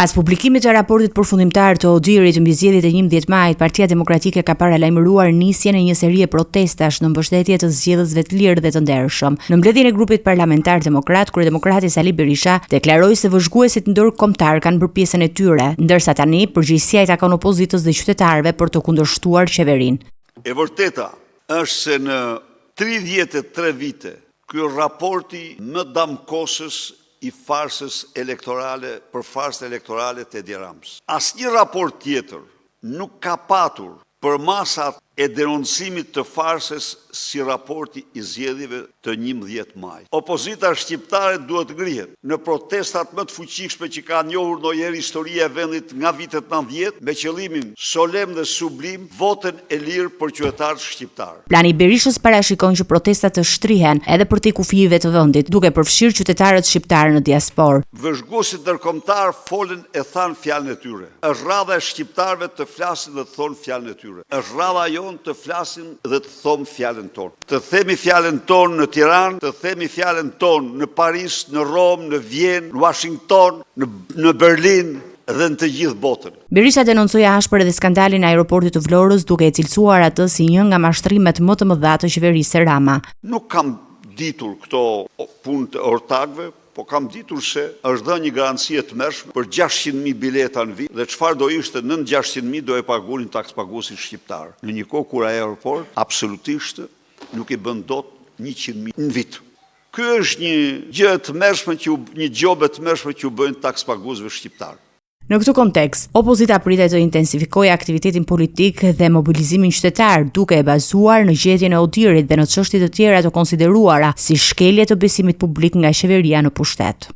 Pas publikimit të raportit përfundimtar të ODIHR-it mbi zgjedhjet e 11 majit, Partia Demokratike ka paralajmëruar nisjen e një serie protestash në mbështetje të zgjedhësve të lirë dhe të ndershëm. Në mbledhjen e grupit parlamentar demokrat, kryedemokrati Sali Berisha deklaroi se vëzhguesit ndërkombëtarë kanë bërë pjesën e tyre, ndërsa tani përgjegjësia i takon opozitës dhe qytetarëve për të kundërshtuar qeverinë. E vërteta është se në 33 vite Ky është raporti më damkosës i farsës elektorale për farsën elektorale të Edi Ramës. Asnjë raport tjetër nuk ka patur përmasat e denoncimit të farsës si raporti i zgjedhjeve të 11 majit. Opozita shqiptare duhet të ngrihet në protestat më të fuqishme që ka njohur ndonjëherë historia e vendit nga vitet 90 me qëllimin solemn dhe sublim votën e lirë për qytetarët shqiptarë. Plani i Berishës parashikon që protestat të shtrihen edhe përtej kufijve të vendit, duke përfshirë qytetarët shqiptarë në diasporë. Vëzhguesit ndërkombëtarë folën e thanë fjalën e tyre. Është radha e shqiptarëve të flasin dhe të thonë fjalën e tyre. Është radha jonë të flasim dhe të thomë fjalën tonë. Të themi fjalën tonë në Tiranë, të themi fjalën tonë në Paris, në Romë, në Vjenë, në Uashington, në në Berlin dhe në të gjithë botën. Berisha denoncoi ashpër edhe skandalin e aeroportit të Vlorës, duke e cilësuar atë si një nga mashtrimet më të mëdha të qeverisë Rama. Nuk kam ditur këto punë të ortakëve, po kam ditur se është dhënë një garanci e tmerrshme për 600.000 bileta në vit dhe çfarë do ishte nën 600.000 do e paguanin takspaguesit shqiptarë, në një kohë kur ai aeroport absolutisht nuk i bën dot 100.000 në vit. Ky është një gjë e tmerrshme që një gjobë e tmerrshme që u bëjnë takspaguesve shqiptarë. Në këtë kontekst, opozita pritet të intensifikojë aktivitetin politik dhe mobilizimin qytetar, duke e bazuar në gjetjen e ODIHR-it dhe në çështje të tjera të konsideruara si shkelje të besimit publik nga qeveria në pushtet.